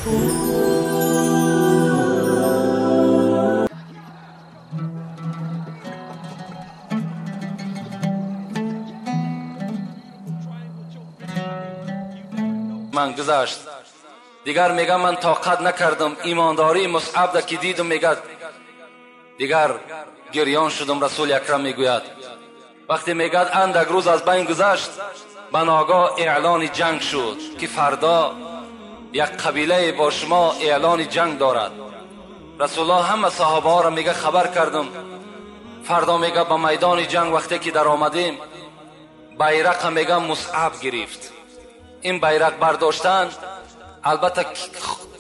من گذشت دیگر میگم من طاقت نکردم، ایمانداری مصعب را که دیدم میگد دیگر گریان شدم. رسول اکرم میگوید وقتی میگد اندک روز از بین گذشت، به ناگاه اعلان جنگ شد که فردا یک قبیله با شما اعلان جنگ دارد. رسول الله همه صحابه ها را میگه خبر کردم، فردا میگه به میدان جنگ وقتی که در آمدیم بیرق میگه مصعب گرفت. این بیرق برداشتن البته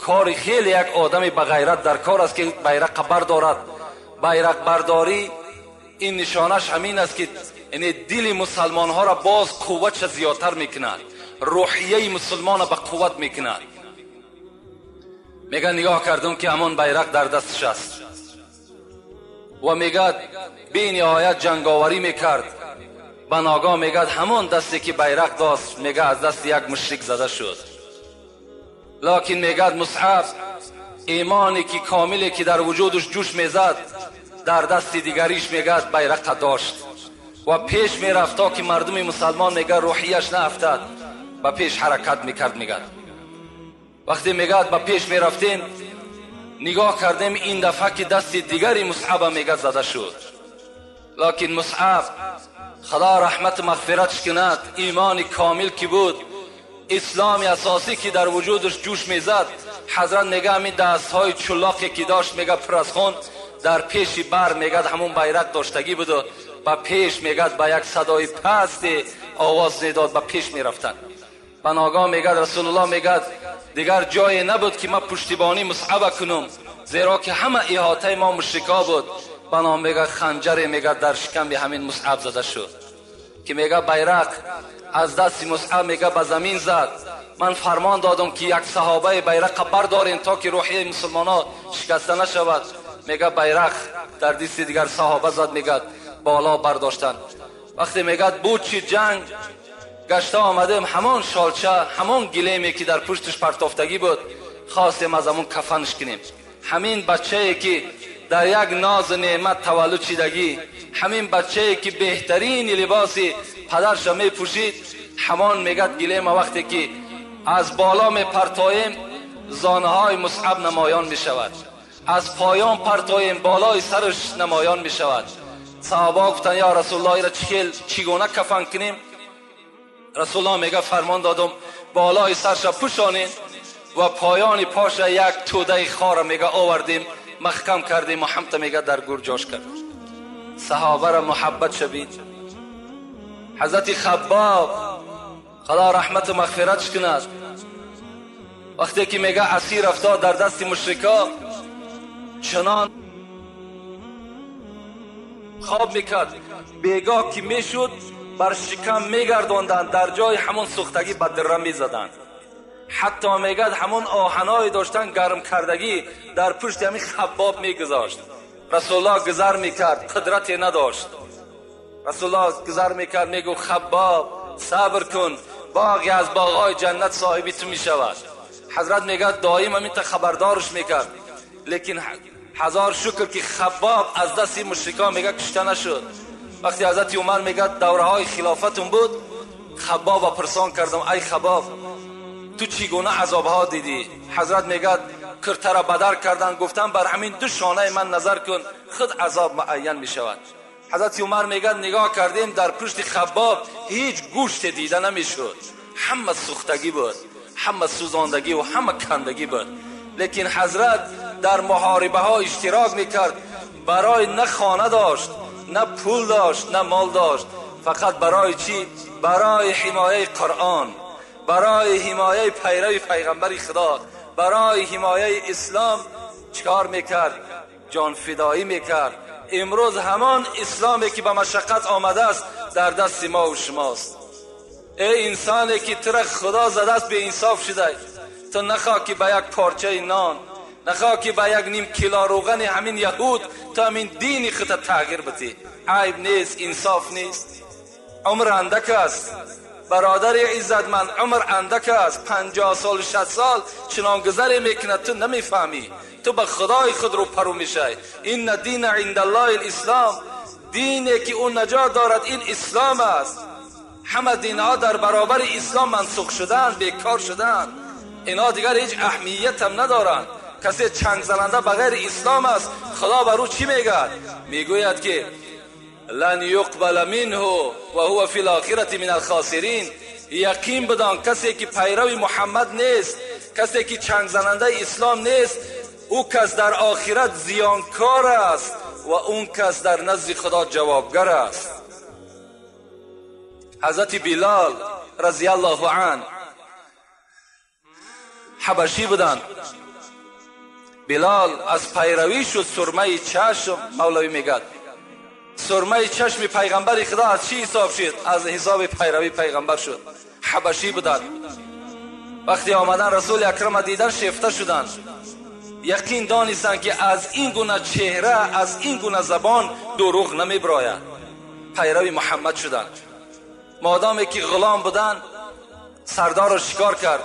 کار خیلی یک آدمی به غیرت در کار است که بیرق بردارد. بیرق برداری این نشانش همین است که یعنی دل مسلمان ها را باز قوتش زیادتر میکند، روحیه مسلمان را به قوت میکند. میگه نگاه کردم که همان بیرق در دستش است و میگه بی نهایت جنگاوری میکرد. به ناگاه میگه همان دستی که بیرق داشت میگه از دست یک مشرک زده شد. لکن میگه مصعب ایمانی که کاملی که در وجودش جوش میزد در دست دیگریش میگه بیرق داشت و پیش میرفت تا که مردم مسلمان میگه روحیش نافتد، به پیش حرکت میکرد. میگه وقتی میگه به پیش میرفتیم نگاه کردیم این دفعه که دست دیگری مصعب میگه زده شد. لکن مصعب خدا رحمت مغفرتش کند، ایمان کامل که بود، اسلام اساسی که در وجودش جوش میزد، حضرت میگه همین دستهای چلاقی که داشت میگه پر از خون در پیش بر میگه همون بیرق داشتگی بود و به پیش میگه با یک صدای پست آواز میداد به پیش میرفتن. به ناگاه میگه رسول الله میگه دیگر جای نبود که ما پشتیبانی مصعب کنم، زیرا که همه احاطه ما مشرکا بود. بنا میگه خنجر میگه در شکم همین مصعب زده شد که میگه بیرق از دست مصعب میگه به زمین زد. من فرمان دادم که یک صحابه بیرق بردارین تا که روحیه مسلمان ها شکسته نشود. میگه بیرق در دست دیگر صحابه زد، میگه بالا برداشتن. وقتی میگه بود چی جنگ گشته آمدیم، همان شالچه همان گلیمی که در پشتش پرتافتگی بود خواستیم از همون کفنش کنیم. همین بچه که در یک ناز نعمت تولد شدگی، همین بچه که بهترین لباسی پدرش می پوشید، همان میگه گلیم وقتی که از بالا می پرتاییم زانهای مصعب نمایان می شود، از پایان پرتاییم بالای سرش نمایان می شود. صحابه گفتن یا رسول الله را چگونه کفن کنیم؟ رسول الله میگه فرمان دادم بالای سرش پوشانین و پایان پاش یک توده خار میگه آوردیم محکم کردیم و همت میگه در گور جاش کرد. صحابه را محبت شبید. حضرت خباب خدا رحمت و مغفرتش کند، وقتی که میگه اسیر افتاد در دست مشرکا چنان خواب میکرد، بیگاه که میشد بر شکم میگرداندند، در جای همون سوختگی به دره میزدند. حتی میگد همون آهنای داشتن گرم کردگی در پشت همین خباب میگذاشت. رسول الله گذر میکرد، قدرتی نداشت. رسول الله گذر میکرد میگو خباب صبر کن، باغی از باغهای جنت صاحبی تو میشود. حضرت میگد دائم همین تا خبردارش میکرد، لیکن هزار شکر که خباب از دست مشرکان میگه کشته نشد. وقتی حضرت عمر میگه دوره های خلافتون بود، خباب پرسان کردم ای خباب تو چگونه عذاب ها دیدی؟ حضرت میگه کرته را بدر کردن، گفتن بر همین دو شانه من نظر کن خود عذاب معین میشود. حضرت عمر میگه نگاه کردیم در پشت خباب هیچ گوشت دیده نمیشد، همه سوختگی بود، همه سوزاندگی و همه کندگی بود. لیکن حضرت در محاربه ها اشتراک میکرد، برای نه خانه داشت، نه پول داشت، نه مال داشت، فقط برای چی؟ برای حمایه قرآن، برای حمایه پیرو پیغمبر خدا، برای حمایه اسلام چکار میکرد؟ جان فدایی میکرد. امروز همان اسلامی که به مشقت آمده است در دست ما و شماست. ای انسانی که تو خدا زده است به انصاف شده، تو نخواه که به یک پارچه نان، نخواه که به یک نیم کیلو روغن همین یهود تو همین دین خود تغییر بدی. عیب نیست، انصاف نیست. عمر اندک است، برادر عزتمند، عمر اندک است، 50 سال 60 سال چنان گذری میکند تو نمیفهمی. تو به خدای خود رو پرو میشی. این دین عند الله الاسلام، دینی که اون نجات دارد این اسلام است. همه دینها در برابر اسلام منسوخ شدن، بیکار شدن، اینا دیگر هیچ اهمیت هم ندارند. کسی چنگ زننده بغیر اسلام است، خدا بر او چی میگه؟ میگوید که لن یقبل منه و هو فی الاخرة من الخاسرین. یقین بدان کسی که پیرو محمد نیست، کسی که چنگ زننده اسلام نیست، او کس در آخرت زیانکار است و اون کس در نزد خدا جوابگر است. حضرت بلال رضی الله عنه حبشی بودند. بلال از پیروی شد سرمه چشم. مولوی میگد سرمه چشم پیغمبر خدا از چی حساب شد؟ از حساب پیروی پیغمبر شد. حبشی بودند. وقتی آمدن رسول اکرم دیدن شیفته شدند. یقین دانستند که از این گونه چهره، از این گونه زبان دروغ نمیبراید. پیروی محمد شدند. مادامی که غلام بودند سردارش شکار کرد،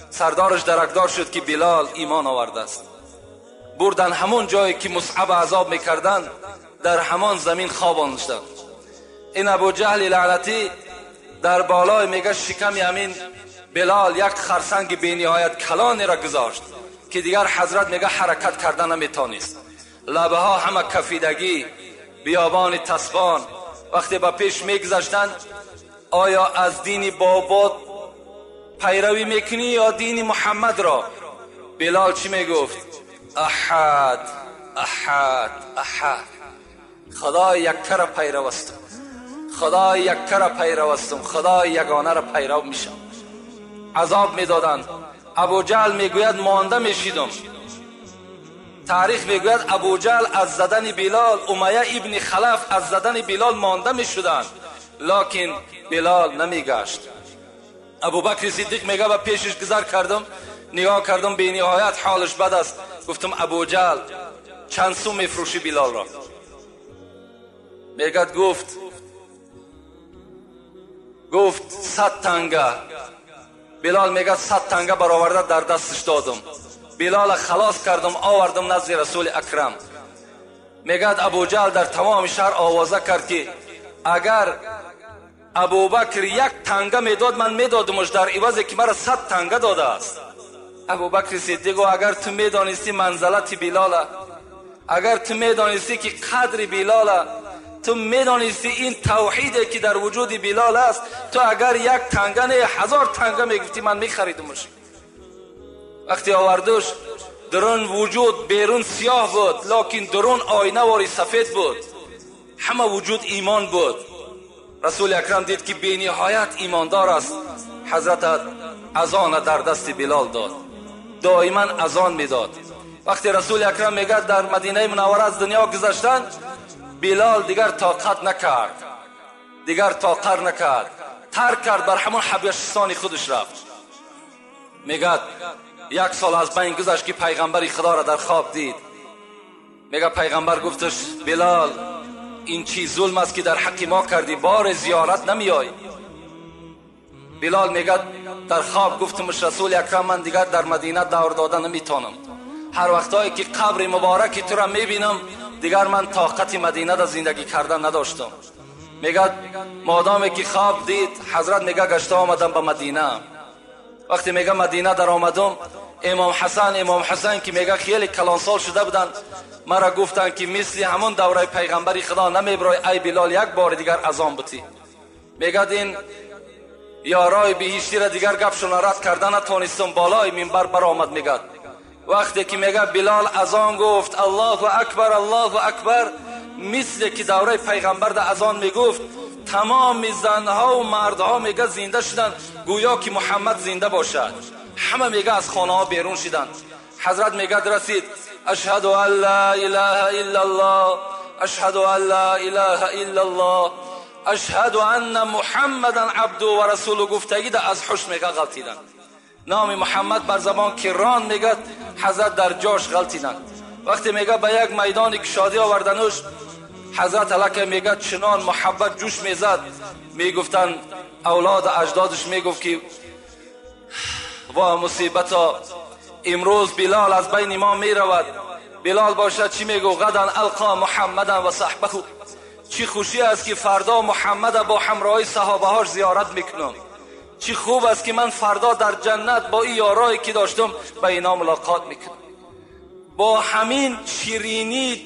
سردارش درکدار شد که بلال ایمان آورده است. بردن همون جایی که مصعب عذاب میکردند، در همان زمین خواباندند. این ابو جهل لعنتی در بالای میگه شکم همین بلال یک خرسنگ بینهایت کلانی را گذاشت که دیگر حضرت میگه حرکت کردن نمیتونست. لبه ها همه کفیدگی، بیابان تسبان. وقتی با پیش میگذشتند، آیا از دین بابات پیروی میکنی یا دین محمد را؟ بلال چی میگفت؟ احد احد احد. خدای یکه را پیرو هستم، خدای یکه را پیرو هستم، خدای یگانه را پیرو میشم. عذاب میدادند. ابو جهل میگوید مانده میشیدم. تاریخ میگوید ابو جهل از زدن بلال، امیه ابن خلف از زدن بلال مانده میشدند، لکن بلال نمیگشت. ابوبکر صدیق میگه به پیشش گذر کردم، نگاه کردم به نهایت حالش بد است. گفتم ابو جهل چند سو میفروشی بلال را؟ میگه گفت 100 تنگه. بلال میگه 100 تنگه برآورده در دستش دادم. بلال خلاص کردم، آوردم نزد رسول اکرم. میگه ابو جهل در تمام شهر آوازه کرد که اگر ابوبکر یک تنگه میداد من میدادمش در عوض که مرا 100 تنگه داده است. ابوبکر صدیق اگر تو میدانستی منزلت بلال، اگر تو میدانستی که قدر بلال، تو میدانستی این توحیدی که در وجود بلال است، تو اگر یک تنگه نه 1000 تنگه میگفتی من میخریدمش. وقتی آوردش درون وجود بیرون سیاه بود، لکن درون آینه واری سفید بود، همه وجود ایمان بود. رسول اکرم دید که بی نهایت ایماندار است. حضرت اذان در دست بلال داد، دائما اذان میداد. وقتی رسول اکرم میگه در مدینه منوره از دنیا گذشتن، بلال دیگر طاقت نکرد، دیگر طاقت نکرد، ترک کرد، بر همون حبشستان خودش رفت. میگه 1 سال از بین گذشت که پیغمبر خدا را در خواب دید. میگه پیغمبر گفتش بلال این چی ظلم است که در حق ما کردی، بار زیارت نمیای. بلال میگه در خواب گفتمش رسول اکرم من دیگر در مدینه دور داده نمیتونم، هر وقتایی که قبر مبارک تو را میبینم دیگر من طاقت مدینه در زندگی کردن نداشتم. میگه مادامی که خواب دید حضرت میگه گشته آمدم به مدینه. وقتی میگه مدینه در آمدم، امام حسن که میگه خیلی کلانسال شده بودن، مرا گفتن که مثل همون دوره پیغمبری خدا نمیبرای ای بلال یک بار دیگر اذان بتی. میگه این یارای بهشتی را دیگر گپشون رد کردن نتونستم، بالای منبر برآمد. میگه وقتی که میگه بلال اذان گفت الله اکبر الله اکبر، مثل که دوره پیغمبر در اذان میگفت تمام زنها و مردها میگه زنده شدن، گویا که محمد زنده باشد. همه میگه از خانه ها بیرون شدن. حضرت میگه رسید اشهد ان لا اله الا الله، اشهد ان لا اله الا الله، اشهد ان محمدا عبده و رسوله. گفتگی ده از حش میگه غلطیدن. نام محمد بر زبان کران میگه حضرت در جاش غلطیدن. وقتی میگه به یک میدان کشادی آوردنش، حضرت علیه میگه چنان محبت جوش میزد، میگفتن اولاد اجدادش میگفت که وا مصیبتا، امروز بلال از بین ما میرود. بلال باشد چی میگو؟ غدا القا محمدا و صحبه. چی خوشی است که فردا محمد با همراهی صحابه هاش زیارت میکنم. چی خوب است که من فردا در جنت با این یارایی که داشتم به اینا ملاقات میکنم. با همین شیرینی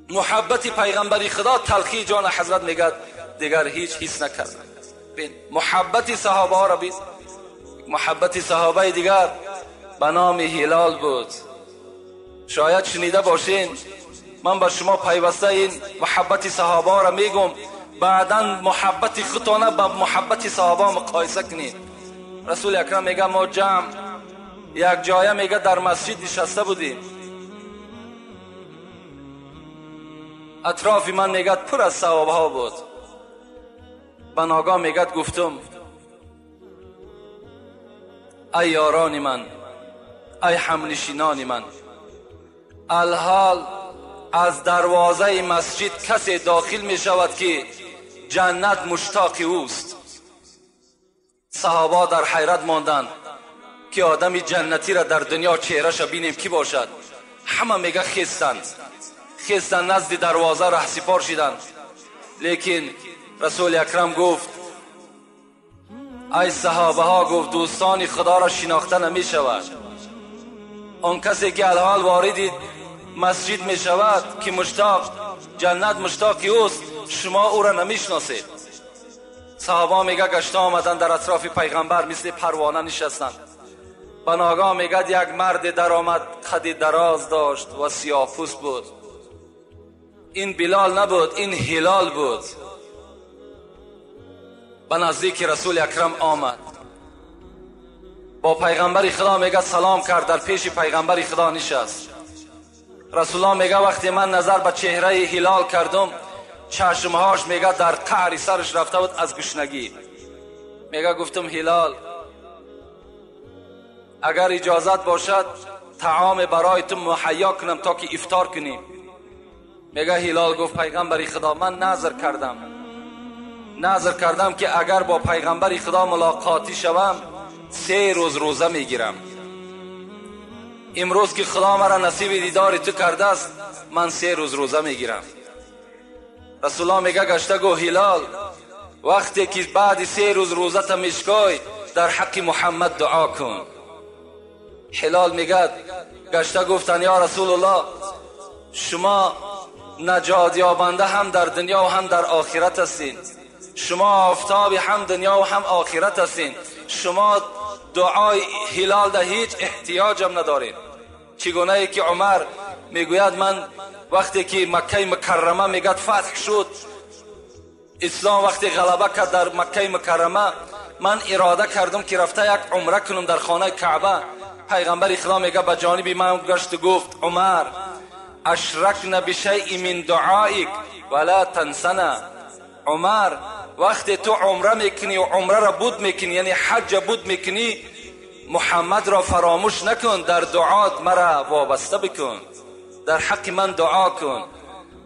محبت پیغمبری خدا تلخی جان حضرت میگه دیگر هیچ حس نکرد. بین محبت صحابه ها را بین. محبت صحابه دیگر به نام هلال بود. شاید شنیده باشین، من با شما پیوسته این محبت صحابه را میگم، بعدا محبت خودتانه با محبت صحابه مقایسه کنید. رسول اکرم میگه ما جمع یک جایه میگه در مسجد نشسته بودیم، اطراف من میگه پر از صحابه ها بود. بناگاه میگه گفتم ای یاران من، ای همنشینان من، الحال از دروازه مسجد کسی داخل می شود که جنت مشتاق اوست. صحابه در حیرت ماندند که آدم جنتی را در دنیا چهره‌اش بینیم کی باشد. همه میگه خیستند، خیستند نزد دروازه ره سپار شدند. لیکن رسول اکرم گفت ای صحابه ها، گفت دوستان خدا را شناخته نمی شود. آن کسی که الحال وارد مسجد می شود که مشتاق جنت مشتاق اوست، شما او را نمی شناسید. صحابه میگه گشته آمدن در اطراف پیغمبر مثل پروانه نشستند. بناگاه میگه یک مرد در آمد، قد دراز داشت و سیاه پوست بود. این بلال نبود، این هلال بود. به نزدیک رسول اکرم آمد، با پیغمبر خدا میگه سلام کرد، در پیش پیغمبر خدا نشست. رسول الله میگه وقتی من نظر به چهره هلال کردم، چشمهاش میگه در قعر سرش رفته بود از گشنگی. میگه گفتم هلال، اگر اجازت باشد طعام برای تو مهیا کنم تا که افطار کنیم. میگه هلال گفت پیغمبر خدا، من نذر کردم، نذر کردم که اگر با پیغمبر خدا ملاقاتی شوم 3 روز روزه میگیرم. امروز که خدا مرا نصیب دیدار تو کرده است، من 3 روز روزه میگیرم. رسول الله میگه گشته گو هلال، وقتی که بعد 3 روز روزه تا میشکای در حق محمد دعا کن. هلال میگه گشته گفتن یا رسول الله، شما نجات یابنده هم در دنیا و هم در آخرت هستین، شما آفتاب هم دنیا و هم آخرت هستین، شما دعای هلال در هیچ احتیاجم ندارین. چگونه ای که عمر میگوید من وقتی که مکه مکرمه میگد فتح شد، اسلام وقتی غلبه کرد در مکه مکرمه، من اراده کردم که رفته یک عمره کنم در خانه کعبه. پیغمبر خدا میگه به جانب من گشت گفت عمر، اشرکنا بشیء من دعائک ولا تنسنا. عمر وقتی تو عمره میکنی و عمره را بود میکنی، یعنی حج بود میکنی، محمد را فراموش نکن، در دعات مرا وابسته بکن، در حق من دعا کن.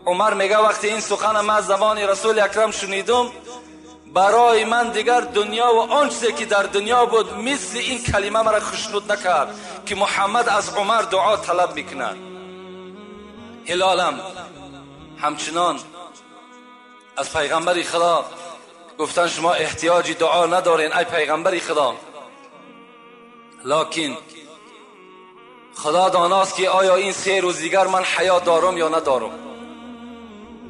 عمر میگه وقتی این سخن من از زبان رسول اکرم شنیدم، برای من دیگر دنیا و آن چیزی که در دنیا بود مثل این کلمه مرا خوشنود نکرد که محمد از عمر دعا طلب میکند. هلالم همچنان از پیغمبر خدا گفتن شما احتیاجی دعا ندارین ای پیغمبر خدا، لکن خدا داناست که آیا این 3 روز دیگر من حیات دارم یا ندارم.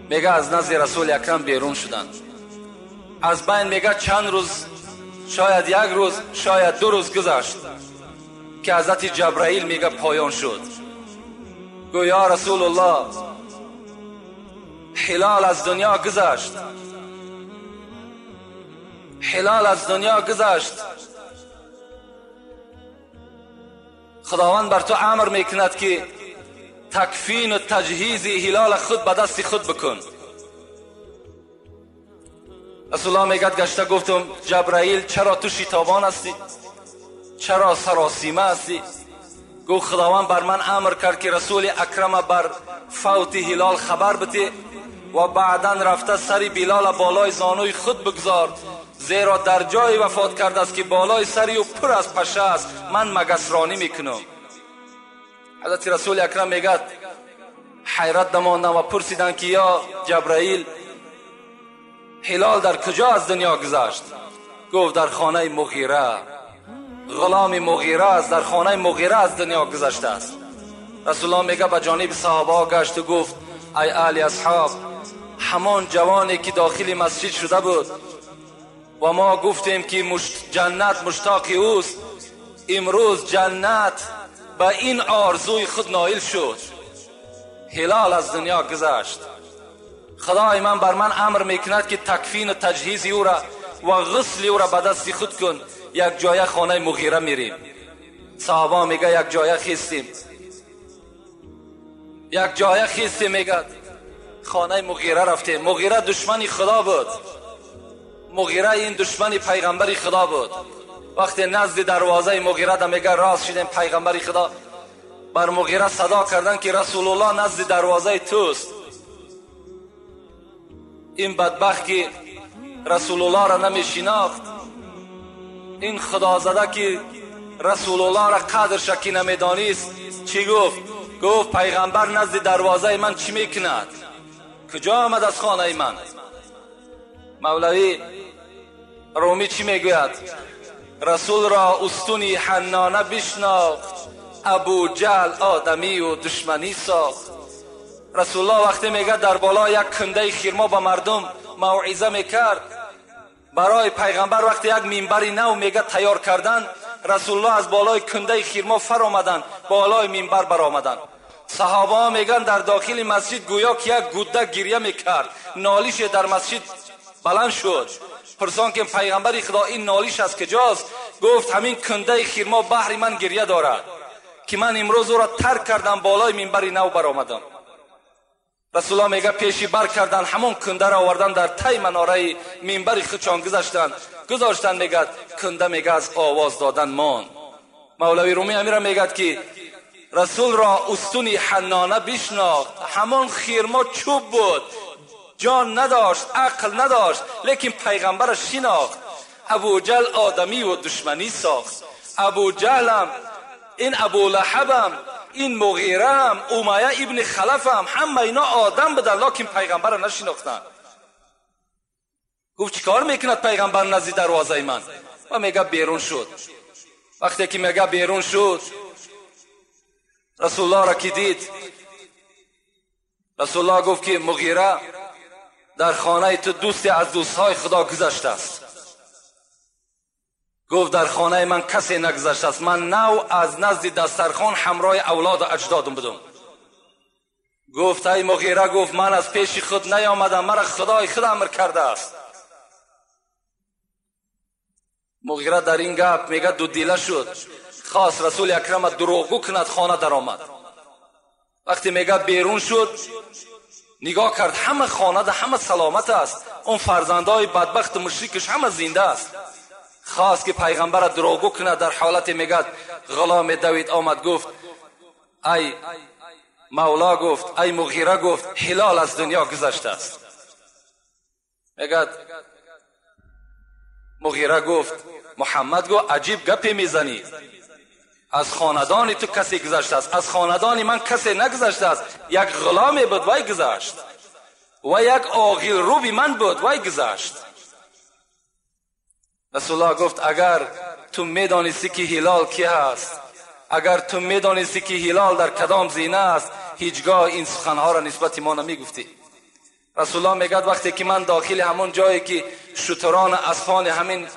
میگه از نزد رسول اکرم بیرون شدن، از بین میگه چند روز، شاید 1 روز شاید 2 روز گذشت که حضرت جبرائیل میگه پایان شد. گو یا رسول الله، هلال از دنیا گذشت، هلال از دنیا گذشت، خداوند بر تو امر میکند که تکفین و تجهیز هلال خود به دست خود بکن. رسول الله میگه گشته گفتم جبرائیل چرا تو شتابان هستی، چرا سراسیمه هستی؟ گفت خداوند بر من امر کرد که رسول اکرم بر فوت هلال خبر بده و بعدا رفته سر بلال بالای زانوی خود بگذار، زیرا در جای وفات کرده است که بالای سری او پر از پشه است، من مگسرانی میکنم. حضرت رسول اکرم میگد حیرت نماندم و پرسیدن که یا جبرائیل، هلال در کجا از دنیا گذشت؟ گفت در خانه مغیره، غلام مغیره است، در خانه مغیره از دنیا گذشته است. رسول الله میگه به جانب صحابه گشت و گفت ای اهل اصحاب، همان جوانی که داخل مسجد شده بود و ما گفتیم که جنت مشتاق اوست، امروز جنت به این آرزوی خود نایل شد. هلال از دنیا گذشت. خدای من بر من امر میکند که تکفین و تجهیز او را و غسل او را به دست خود کن. یک جایه خانه مغیره میریم. صحابه میگه یک جایه خیستیم، یک جایه خیستیم. میگه خانه مغیره رفتیم. مغیره دشمنی خدا بود، مغیره این دشمن پیغمبر خدا بود. وقتی نزد دروازه مغیره ده میگه راست شدیم، پیغمبر خدا بر مغیره صدا کردن که رسول الله نزد دروازه توست. این بدبخت که رسول الله را نمیشناخت، این خدا زده که رسول الله را قدرش که نمیدانست، چی گفت؟ گفت پیغمبر نزد دروازه من چی میکند؟ کجا آمد از خانه من؟ مولوی رومی چی میگوید؟ رسول را استونی حنانه بشناخت، ابو جهل آدمی و دشمنی ساخت. رسول الله وقتی میگه در بالا یک کنده خرما به مردم موعظه میکرد، برای پیغمبر وقتی یک منبر نو میگه تیار کردن، رسول الله از بالای کنده خرما فر آمدن، بالای منبر برآمدن. صحابه ها میگن در داخل مسجد گویا که یک گوده گریه میکرد، نالیش در مسجد بلند شد. پرسان که پیغمبر خدا این نالیش از کجاست؟ گفت همین کنده خرما بحر من گریه دارد که من امروز او را ترک کردم، بالای منبر نو برآمدم. رسول الله میگه پیشی بر کردن، همون کنده را آوردن در تای مناره منبر خودشان گذاشتن. میگه کنده میگه از آواز دادن مان. مولوی رومی امیر میگه که رسول را استونی حنانه بشناخت، همان خرما چوب بود، جان نداشت، عقل نداشت، لیکن پیغمبر شناخت. ابو جهل آدمی و دشمنی ساخت. ابو جهلم، این ابو لهبم، این مغیرم، امیه ابن خلفم، همه اینا آدم بودن، لکن پیغمبر نشناختن. گفت چیکار میکند پیغمبر نزد دروازه من؟ و میگه بیرون شد. وقتی که میگه بیرون شد، رسول الله را که دید، رسول الله گفت که مغیره، در خانه تو دوستی از دوستهای خدا گذشته است. گفت در خانه من کسی نگذشته است، من نو از نزد دسترخوان همراه اولاد و اجدادم بودم. گفت ای مغیره، گفت من از پیش خود نیامدم، مرا خدای خود امر کرده است. مغیره در این گپ میگه دو دیله شد، خواست رسول اکرم دروغگو کند، خانه در آمد. وقتی میگه بیرون شد، نگاه کرد همه خانه ده همه سلامت است، اون فرزندای بدبخت مشرکش همه زنده است. خواست که پیغمبر دروغگو کند، در حالت میگه غلام دوید آمد، گفت ای مولا، گفت ای مغیره، گفت هلال از دنیا گذشته است. میگه مغیره گفت محمد گفت عجیب گپی میزنی، از خاندان تو کسی گذشته است، از خاندان من کسی نگذشته است، یک غلامی بود وای گذشت و یک آغیل روبی من بود وای گذشت. رسول الله گفت اگر تو میدانستی که هلال کی هست، اگر تو میدانستی که هلال در کدام زینه است، هیچگاه این سخنها را نسبت ما نمیگفتی. رسول الله میگد وقتی که من داخل همون جایی که شتران اسپان همین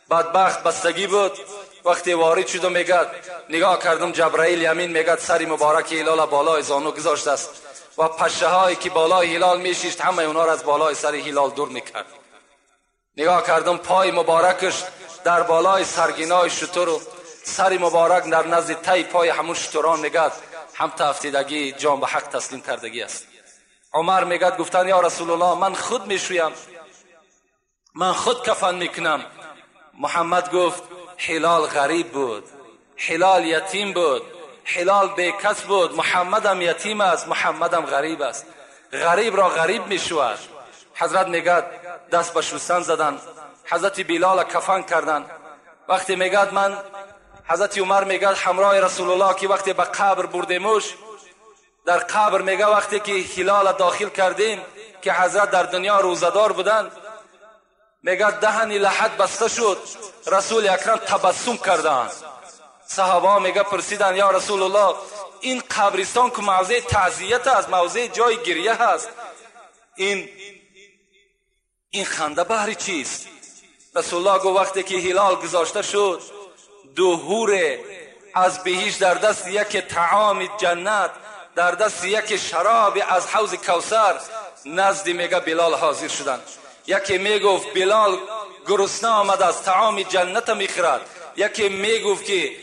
بدبخت بستگی بود، وقتی وارد شدم میگد نگاه کردم جبرائیل یمین میگد سری مبارک هلال بالای زانو گذاشته است و پشه هایی که بالای هلال میشیشت همه اونا را از بالای سر هلال دور میکرد. نگاه کردم پای مبارکش در بالای سرگینای شتر و سری مبارک در نزد تای پای همون شتران میگد هم تافتیدگی جان به حق تسلیم کردگی است. عمر میگد گفتن یا رسول الله من خود میشویم، من خود کفن میکنم. محمد گفت هلال غریب بود، هلال یتیم بود، هلال بیکس بود، محمدم یتیم است، محمدم غریب است. غریب را غریب میشود. حضرت میگد دست به شستن زدن، حضرت بلال کفن کردن. وقتی میگد من، حضرت عمر میگد همراه رسول الله که وقتی به قبر بردیمش، در قبر میگه وقتی که هلال داخل کردیم که حضرت در دنیا روزدار بودن، میگه دهن لحد بسته شد، رسول اکرم تبسم کردند. صحابه میگه پرسیدن یا رسول الله این قبرستان که موضع تعزیت است، موضع جای گریه هست، این خنده بهر چیست؟ رسول الله گفت وقتی که هلال گذاشته شد، دو حور از بهشت در دست یک طعام جنت، در دست یک شراب از حوض کوثر نزد میگه بلال حاضر شدند. یکی میگفت بلال گرسنه آمد از طعام جنت میخورد، یکی میگفت که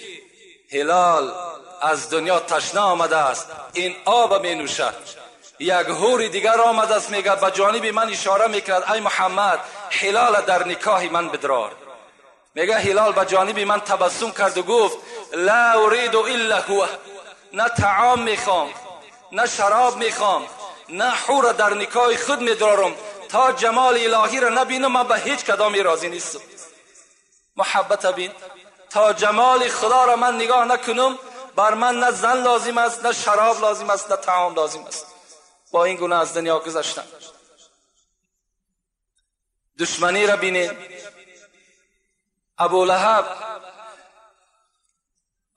هلال از دنیا تشنه آمده است، این آب می نوشد. یک حور دیگر آمده است، میگه به جانب من اشاره میکرد ای محمد هلال در نکاح من بدرار. میگه هلال به جانب من تبسم کرد و گفت لا اريد الا هو، نه طعام میخوام، نه شراب میخوام، نه حور در نکاح خود میدرارم، تا جمال الهی را نبینم من به هیچ کدامی راضی نیستم. محبت بین، تا جمال خدا را من نگاه نکنم بر من نه زن لازم است، نه شراب لازم است، نه طعام لازم است. با این گونه از دنیا گذشتن. دشمنی را بینید. ابو لهب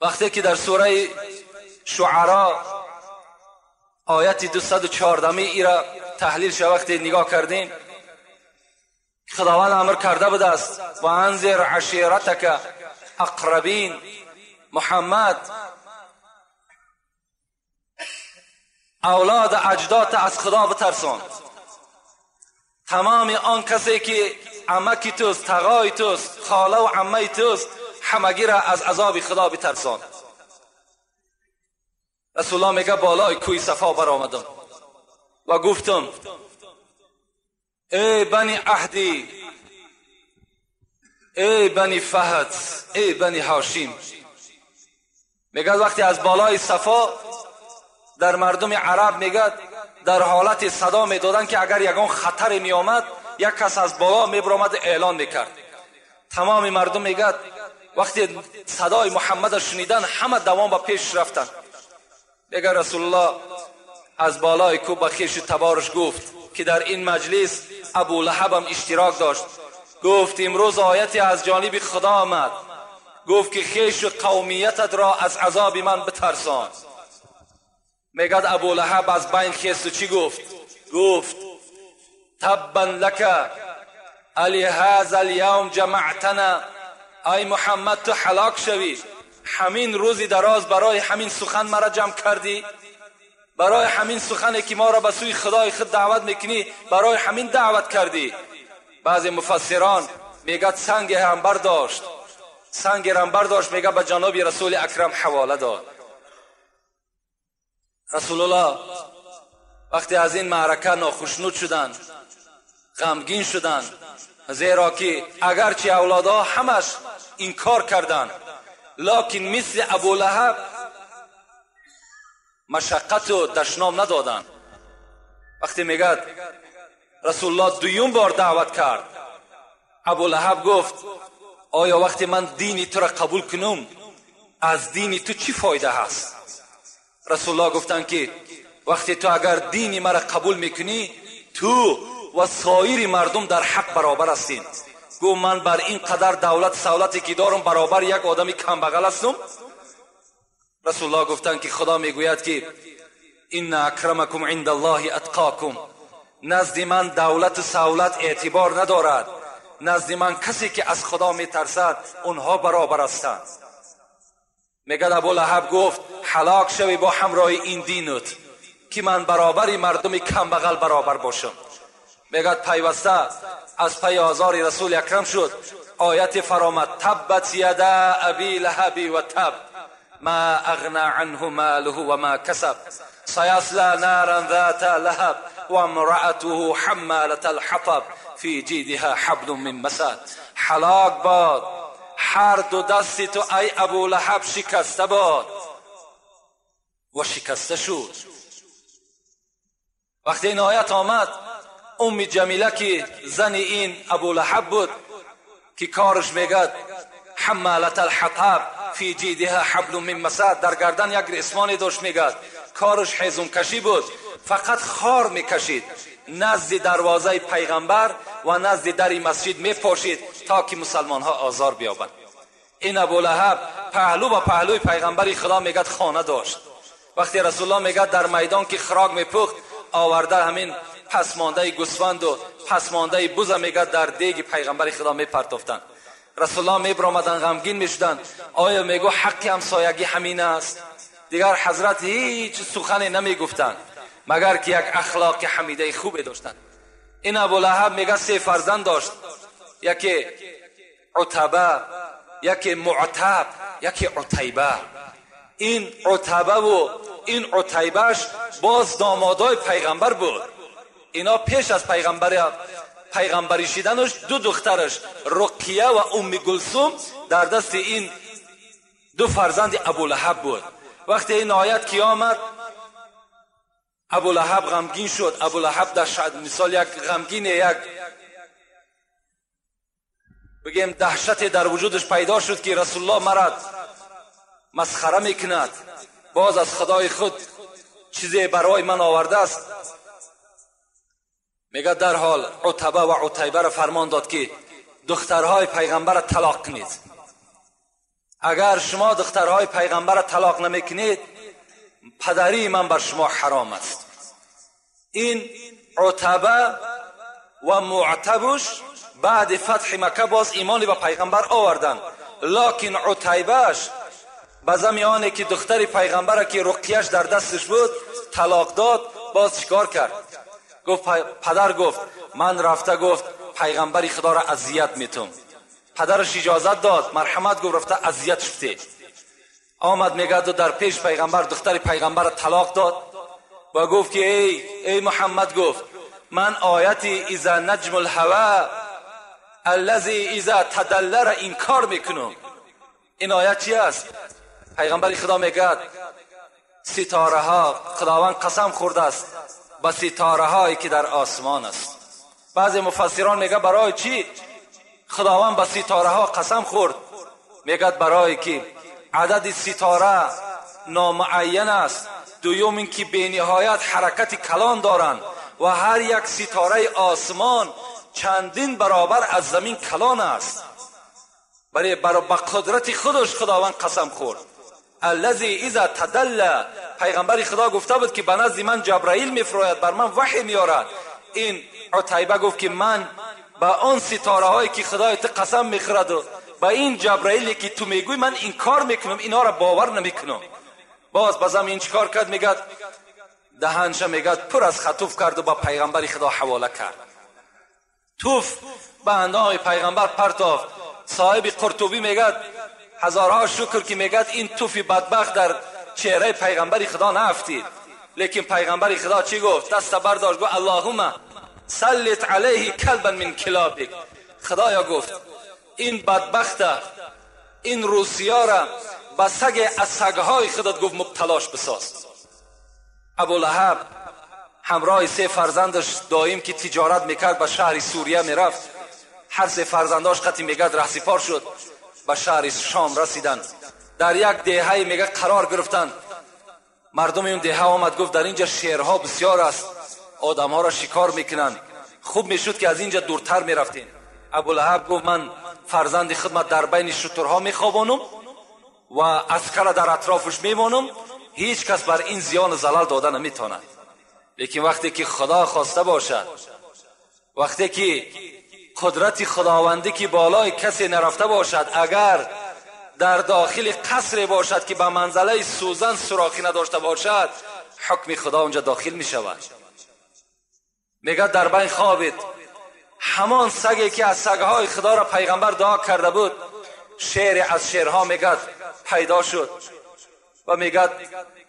وقتی که در سوره شعرا آیت 214 ای را تحلیل شد، وقتی نگاه کردیم خداوند امر کرده بوده است و انذر عشیرتک اقربین، محمد اولاد اجداد از خدا بترسان. تمام آن کسی که عمکی توست، تغای توست، خاله و عمه توست، همگی را از عذاب خدا بترسان. رسول الله میگه بالای کوی صفا برآمدم و گفتم ای بنی عهدی، ای بنی فهد، ای بنی هاشم. میگه وقتی از بالای صفا در مردم عرب میگه در حالت صدا میدادن که اگر یگان خطر میآمد یک کس از بالا میبرآمد اعلان میکرد. تمام مردم میگه وقتی صدای محمد شنیدن همه دوام به پیش رفتن. میگه رسول الله از بالای کوه به خویش تبارش گفت که در این مجلس ابو لهب هم اشتراک داشت، گفت امروز آیتی از جانب خدا آمد، گفت که خویش و قومیتت را از عذاب من بترسان. میگه ابو لهب از بین خیست و چی گفت؟ گفت تبا لک علی هذا الیوم جمعتنا، ای محمد تو هلاک شوی، همین روزی دراز برای همین سخن مرا جمع کردی، برای همین سخنی که ما را به سوی خدای خود دعوت میکنی برای همین دعوت کردی. بعضی مفسران میگه سنگ هم برداشت، سنگ هم برداشت، میگه به جناب رسول اکرم حواله داد. رسول الله وقتی از این معرکه ناخشنود شدند، غمگین شدند، زیرا که اگرچه اولادها همش انکار کردند، لکن مثل ابو لهب مشقت و دشنام ندادند. وقتی میگه رسول الله دویم بار دعوت کرد، ابو لهب گفت آیا وقتی من دینی تو را قبول کنم از دینی تو چی فایده هست؟ رسول الله گفتند که وقتی تو اگر دینی مرا قبول میکنی تو و سایر مردم در حق برابر هستین. گفت من بر این قدر دولت سولتی که دارم برابر یک آدمی کمبغل هستم؟ رسول الله گفتند که خدا میگوید که ان اکرمکم عند الله اتقاکم، نزد من دولت و سولت اعتبار ندارد، نزد من کسی که از خدا میترسد اونها برابر هستند. میگه ابو لهب گفت هلاک شوی با همراه این دینت که من برابری مردم کمبغل برابر باشم. میگه پیوسته از پی آزار رسول اکرم شد. آیت فرامد تبت یدا ابی لهب و تب ما اغنى عنه ماله و ما کسب سیصلی نارا ذات لهب و امرأته حمالة الحطب فی جیدها حبل من مسد. هلاک باد هر دو دستی تو ای ابو لهب، شکسته باد. و شکسته شد. وقتی این آیت آمد، ام جمیله که زن این ابو لهب بود که کارش میگد حمالة الحطب فی جیدها حبل من مسد، در گردن یک ریسمانی داشت، میگد کارش هیزم کشی بود، فقط خار میکشید، نزد دروازه پیغمبر و نزد در مسجد میپاشید تا که مسلمان ها آزار بیابند. این ابو لهب پهلو با پهلوی پیغمبر خدا میگد خانه داشت. وقتی رسول الله میگد در میدان که خراک میپخت، آورده همین پسمانده گوسفند و پسمانده بز میگد در دیگ پیغمبر خدا میپرتافتند. رسول الله میبرآمدن، غمگین میشدند. آیا میگو حق همسایگی همین است؟ دیگر حضرت هیچ سخنی نمیگفتند مگر که یک اخلاق حمیده خوبی داشتند. این ابو لهب میگه 3 فرزند داشت، یکی عتبه، یکی معتب، یکی عتیبه. این عتبه و این عتیبهش باز دامادای پیغمبر بود. اینا پیش از پیغمبری شدنش 2 دخترش رقیه و ام گلثوم در دست این 2 فرزند ابو لهب بود. وقتی این آیت که آمد، ابو لهب غمگین شد. ابو لهب در مثال یک غمگین، یک بگیم دهشت در وجودش پیدا شد که رسول الله مرا مسخره میکند، باز از خدای خود چیزی برای من آورده است. میگه در حال عتبه و عتیبه را فرمان داد که دخترهای پیغمبر را طلاق کنید. اگر شما دخترهای پیغمبر را طلاق نمیکنید، پدری من بر شما حرام است. این عتبه و معتبش بعد فتح مکه باز ایمانی به پیغمبر آوردن، لکن عتیبهش به زمیانه که دختر پیغمبر که رقیهش در دستش بود طلاق داد، باز چیکار کرد؟ گفت پدر گفت من رفته گفت پیغمبری خدا را اذیت میتم. پدرش اجازت داد، مرحمت گفت، رفته اذیت شده. آمد میگه در پیش پیغمبر دختر پیغمبر طلاق داد و گفت که ای محمد، گفت من آیتی اذا نجم الهوى الذی اذا تدل را انکار میکنم. این آیت چی است؟ پیغمبر خدا میگه ستاره ها، خداوند قسم خورده است به ستاره هایی که در آسمان است. بعضی مفسران میگه برای چی خداوند به ستاره ها قسم خورد؟ میگه برای که عدد ستاره نامعین است، دوم اینکه به نهایت حرکت کلان دارند و هر یک ستاره آسمان چندین برابر از زمین کلان است. برای با قدرت خودش خداوند قسم خورد. الذی اذا تدل، پیغمبر خدا گفته بود که به نزد من جبرائیل میفراید، بر من وحی میارد. این عتیبه گفت که من به آن ستاره هایی که خدای تو قسم میخورد و به این جبرائیلی که تو میگوی من انکار میکنم، اینا را باور نمیکنم. باز بازم این چیکار کرد؟ میگه دهنش میگه پر از خطوف کرد و با پیغمبر خدا حواله کرد. توف به اندام پیغمبر پرتافت. صاحب قرطبی میگه هزارها شکر که میگه این توفی بدبخت در چهره پیغمبر خدا نفتید. لیکن پیغمبر خدا چی گفت؟ دست برداشت گفت اللهم سلط علیه کلبا من کلابک. خدایا گفت این بدبخت، این روسیا را به سگ از سگهای خودت گفت مبتلاش بساز. ابو لهب همراه 3 فرزندش دایم که تجارت میکرد به شهر سوریه میرفت. هر 3 فرزنداش قطعی میگد رهسپار شد، به شهر شام رسیدن. در یک دهه میگه قرار گرفتن. مردم اون دهه آمد گفت در اینجا شیرها بسیار است، آدمها را شکار میکنن، خوب میشد که از اینجا دورتر میرفتین. ابو لهب گفت من فرزند خدمت در بین شترها میخوابانم و عسکر در اطرافش میمانم، هیچ کس بر این زیان و زلل داده نمیتواند. لیکن وقتی که خدا خواسته باشد، وقتی که قدرت خداوندی که بالای کسی نرفته باشد، اگر در داخل قصر باشد که به منزله سوزن سوراخی نداشته باشد، حکم خدا اونجا داخل می شود. میگه در بین خوابید، همان سگی که از سگهای خدا را پیغمبر دعا کرده بود، شعر از شعرها میگه پیدا شد و میگه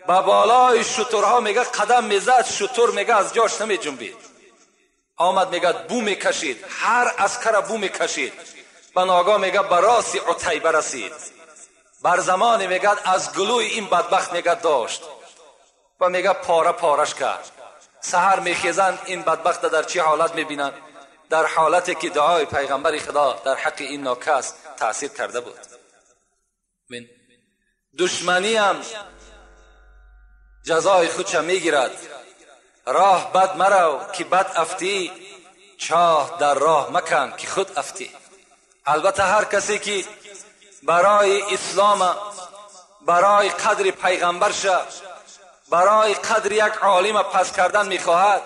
به بالای شترها میگه قدم میزد، شتر میگه از جاش نمی جنبید. آمد میگه بو میکشید، هر عسکر بو میکشید. به ناگاه میگه به راست عتیبه رسید. بر زمان میگه از گلوی این بدبخت میگه داشت و میگه پاره پارش کرد. سحر میخیزند این بدبخت در چه حالت میبینند؟ در حالتی که دعای پیغمبر خدا در حق این ناکس تاثیر کرده بود. من دشمنی هم جزای خودش میگیرد. راه بد مرو که بد افتی، چاه در راه مکن که خود افتی. البته هر کسی که برای اسلام، برای قدر پیغمبر شه، برای قدر یک عالم پس کردن میخواهد،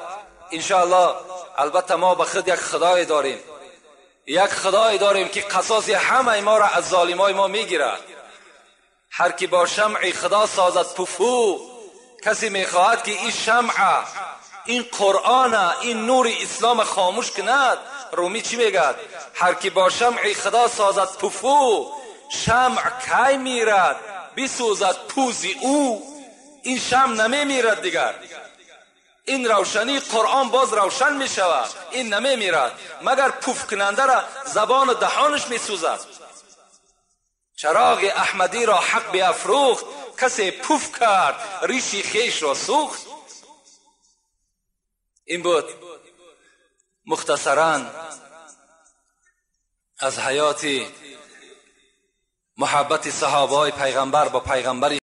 انشاءالله البته ما به خود یک خدای داریم، یک خدای داریم که قصاص همه ما را از ظالمای ما میگیرد. هر کی با شمع خدا سازد پفو، کسی میخواهد که این شمع، این قرآن، این نور اسلام خاموش کند. رومی چی میگد؟ هر کی با شمع خدا سازد پفو، شمع کی میرد بسوزد پوزی او. این شمع نمیمیرد دیگر، این روشنی قرآن باز روشن میشود، این نمیمیرد، مگر پوف کننده را زبان و دهانش میسوزد. چراغ احمدی را حق بیافروخت، کسی پوف کرد ریشی خیش را سوخت. این بود مختصرا از حیات محبت صحابه های پیغمبر با پیغمبر.